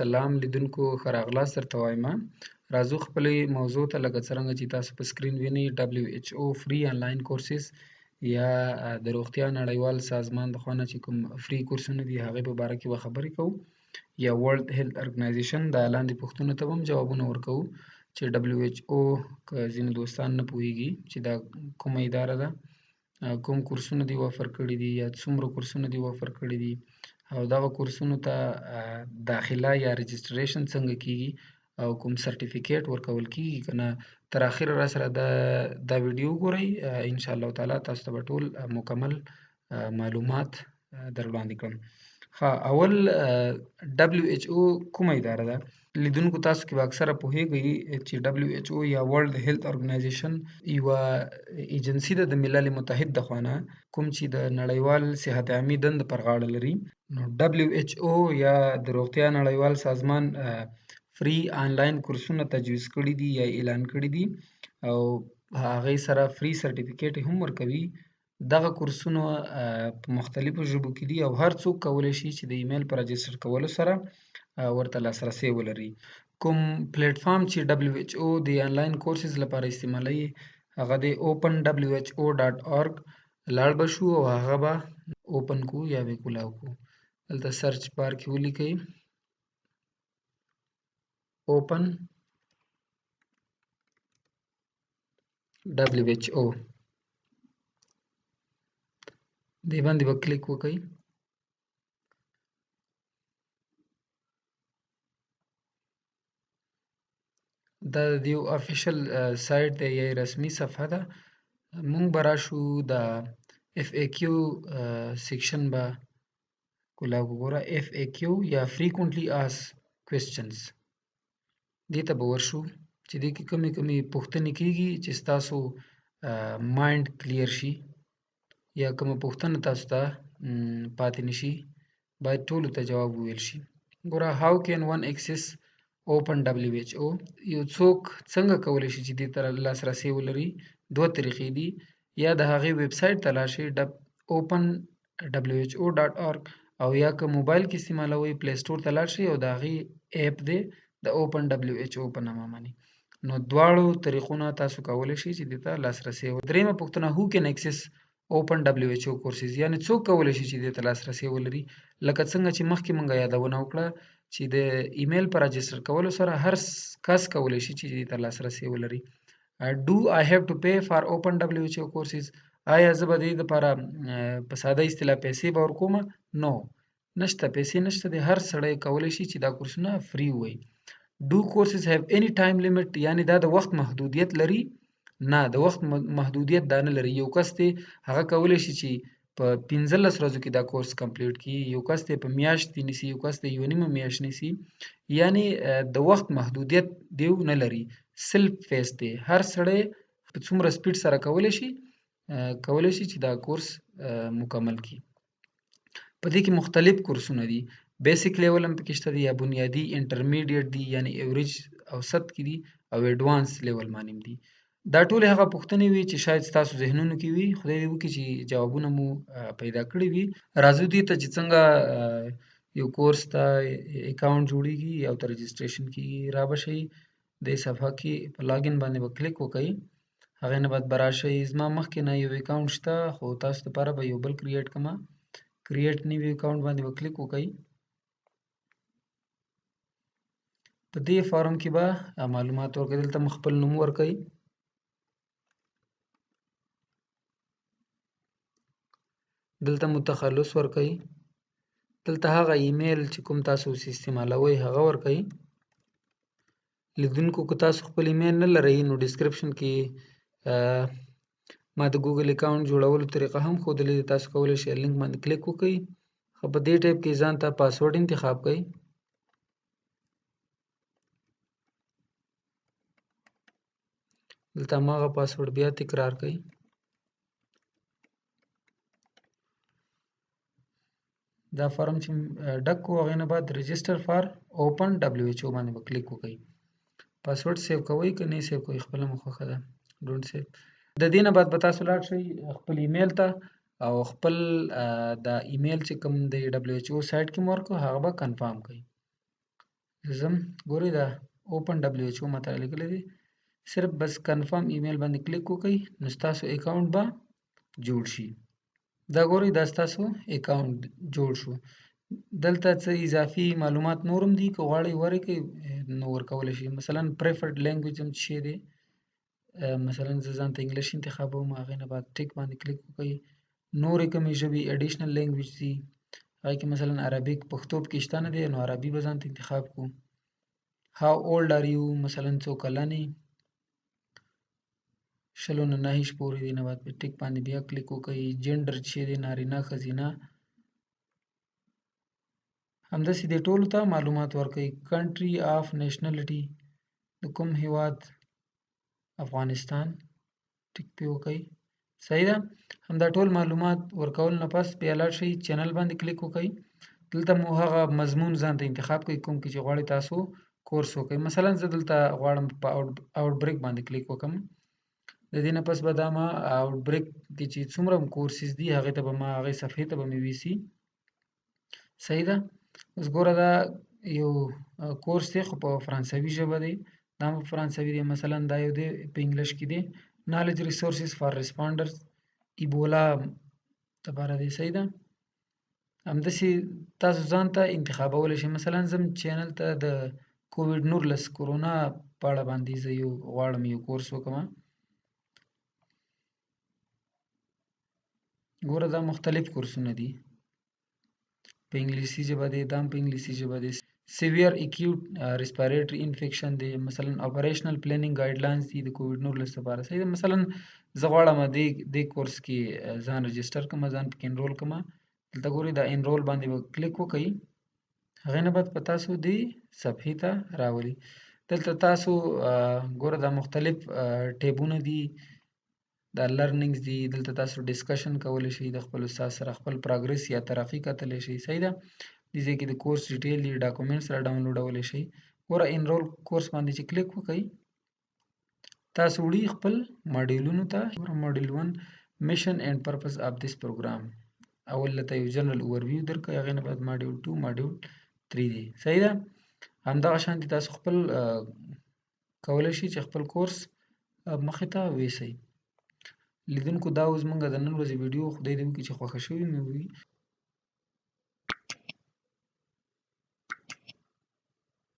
سلام لیدونکو ښه راغلاست درته وایم. راځو خپلې موضوع ته. لکه څرنګه چې تاسو په سکرین وینئ، WHO free آنلاین کورسز یا د روغتیا نړیوال سازمان د خوا نه چې کوم free کورسونه دي، هغې په باره کې به خبرې کوو، یا World Health Organization. دا لاندې پوښتنو ته به هم جوابونه ورکوو چې WHO، که ځینې دوستان نه پوهیږي چې دا کومه اداره ده، کوم کورسونه دی وفر کړي دي یا څومره کورسونه دی وفر کړي دي، او دغه کورسونو ته داخله یا registration څنګه کیږي، او کوم certificate ورکول کیږي که نه. تر اخره را سره دا ویډیو وګورئ، ان شاء الله تعالی تاسو ته به ټول مکمل معلومات در وړاندې کړم. ښه، اول WHO کومه اداره ده؟ لیدونکو، تاسو کې به اکثره پوهیږئ چې WHO یا World Health Organization یوه ایجنسي ده د ملل متحد د خوا نه، کوم چې د نړیوال صحت عامي دنده پر غاړه لري. نو WHO یا د روغتیا نړیوال سازمان free آنلاین کورسونه تجویز کړي دي یا اعلان کړي دي، او هغې سره free certificate هم ورکوي. دغه کورسونه په مختلفو ژبو کې دي، او هر څوک کولی شي چې د ایمیل په register کولو سره ورته لاسرسی ولري. کوم پلیټفارم چې WHO د آنلاین courses لپاره استعمالوي، هغه دی openwho.org. لاړ به شو او هغه به open کو یا به کولاو کو. دلته search bar کې ولیکئ open WHO، دې باندې به کلیک وکړئ. دا د دیو official site دی یا رسمي صفحه ده. مونږ به راشو د FAQ section به کولاو. وګوره، FAQ یا Frequently Asked Questions، دې ته به ورشو چې دې کې کومې کومې پوښتنې کیږي چې ستاسو mind clear شي یا کومه پوښتنه تاسو ته پاتې نشي، باید ټولو ته جواب وویل شي. ګوره، how can one access open WHO؟ یو څوک څنګه کولی شي چې دې ته لاسرسی ولري؟ دوه طریقې دي: یا د هغې ویب سایټ ته لاړ شئ، openwho.org، او یا که موبایل کې استعمالوئ، Play Store ته لاړ شئ او د هغې app دی د open WHO په نامه باندې. نو دواړو طریقونه تاسو کولی شئ چې دې ته لاسرسی ولرئ. درېیمه پوښتنه، who can access open WHO courses؟ یعنی څوک کولی شي چې دې ته لاسرسی ولري؟ لکه څنګه چې مخکې مونږ یادونه وکړه چې د ایمیل په register کولو سره هر کس کولی شي چې دې ته لاسرسی ولري. Do I have to pay for open WHO courses؟ آیا زه به دې دپاره په ساده اصطلاح پیسې به ورکوم؟ نو، نشته، پیسې نشته دی. هر سړی کولی شي چې دا کورسونه free ووایي. Do courses have any time limit؟ یعنی دا د وخت محدودیت لري؟ نه، د وخت محدودیت دا نه لري. یو کس دی، هغه کولی شي چې په 15 ورځو کې دا کورس complete کړي، یو کس دی په میاشت کې نیسي، یو کس دی یوه نیمه میاشت نیسي. یعنی د وخت محدودیت دیو نه لري. self paced دی، هر سړی په څومره speed سره کولی شي چې دا کورس مکمل کړي. په دې کې مختلف کورسونه دي. basic level هم پکې شته دي یا بنیادي، intermediate دي یعنی average اوسط کې دي، او advance level باندې هم دي. دا ټولې هغه پوښتنې وي چې شاید ستاسو ذهنونو کې وي. خدای دې وکړي چې جوابونه مو پیدا کړي وي. راځو دې ته چې څنګه یو کورس ته account جوړیږي او ته registration کیږي. را به شئ دې صفحه کې، په login باندې به کلیک وکړئ. هغې نه بعد به راشئ، زما مخکې نه یو account شته، خو تاسو دپاره به یو بل create کړم. create new account باندې به کلیک وکړئ. په دې فارم کې به معلومات ورکړئ. دلته مو خپل نوم ورکړئ، دلته مو تخلص ورکړئ، دلته هغه ایمیل چې کوم تاسو اوس استعمالوئ هغه ورکړئ. لیدونکو، که تاسو خپل ایمیل نه لرئ، نو description کې ما د Google account جوړولو طریقه هم ښودلې ده. تاسو کولی شئ لینک باندې کلیک وکړئ. خو په دې tab کې ځان ته پاسورډ انتخاب کړئ. دلته هماغه پاسورډ بیا تکرار کړئ. دا فارم چې ډک کو، هغې نه بعد register for open WHO باندې به کلیک وکړئ. password save کوئ که نه save کوئ، خپله مو خوښه ده. don't save. د دې نه بعد به تاسو لاړ شئ خپل ایمیل ته او خپل د ایمیل چې کوم د WHO site کې مو ورکړو، هغه به confirm کړئ. زه ځم، ګورئ دا open WHO ماته رالیکلی دی. صرف بس confirm email باندې کلیک وکړئ نو ستاسو اکاونټ به جوړ شي. دا ګورئ دا ستاسو اکاونټ جوړ شو. دلته څه اضافي معلومات نور هم دي، که غواړئ ورکړئ نو ورکولی شئ. مثلا preferred language هم څه شی دی، مثلا زه ځان ته English انتخابوم، هغې نه بعد tick باندې کلیک وکړئ. نورې کومې ژبې additional language دي، هغې کې مثلا Arabic، پښتو پکې شته نه دی نو عربي به ځان ته انتخاب کړو. How old are you، مثلا څو کلن یې، شلو نه 29 پورې دی، نه بعد په tick باندې بیا کلیک وکړئ. جنډر چې دی، نارینه ښځینه، همداسې دې ټولو ته معلومات ورکوي. Country of nationality، د کوم هیواد، افغانستان، tick پې وکړئ. صحیح ده. همدا ټول معلومات ورکول نه پس بیا لاړ شئ channel باندې کلیک وکړئ. دلته مو هغه مضمون ځان ته انتخاب کړئ کوم کې چې غواړئ تاسو کورس وکړئ. مثلا زه دلته غواړم په outbreak باندې کلیک وکړم. د دې نه پس به دا ما outbreak کې چې څومره هم courses دي هغې ته به ما، هغې صفحې ته به مې ویسي. صحیح ده. اوس ګوره دا یو کورس دی خو په فرانسوي ژبه دی، دا هم په فرانسوي دی. مثلا دا یو دی په English کې دی، knowledge resources for responders، Ebola لپاره دی. صحیح ده. همداسې تاسو ځان ته انتخابولی شئ. مثلا زه channel ته د کوویډ 19 کرونا په اړه باندې زه یو غواړم یو کورس وکړم. ګوره دا مختلف کورسونه دي، په انګلیسي ژبه دی، دا هم په انګلیسي ژبه دی. Severe acute respiratory infection دی، مثلا operational planning guidelines دي د کوویډ 19 لپاره. صحیح ده. مثلا زه غواړم دې کورس کې ځان register کړم، ځان پکې enroll کړم. دلته ګورئ دا enroll باندې به کلیک وکړئ، هغې نه بعد په تاسو دې صفحې ته راولي. دلته تاسو ګوره دا مختلف tab ونه دي، دا learnings دي. دلته تاسو discussion کولی شئ د خپل استاد سره، خپل progress یا ترقي کتلی شئ. صحیح ده. دې ځای کې د کورس detail دي، documents را download ولی شئ. ګوره enroll course باندې چې کلیک وکړئ تاسو وړي خپل module ونو ته. ګوره module 1 mission and purpose of this program، اول ته یو general overview درکوي، هغې نه بعد module 2 module 3 دی. صحیح ده. همدغه شان دي تاسو خپل کولی شئ چې خپل کورس مخې ته ویسئ. لیدونکو دا و زموږ د نن ورځې ویډیو. خدای دې وکړي چې خوښه شوې مې وي.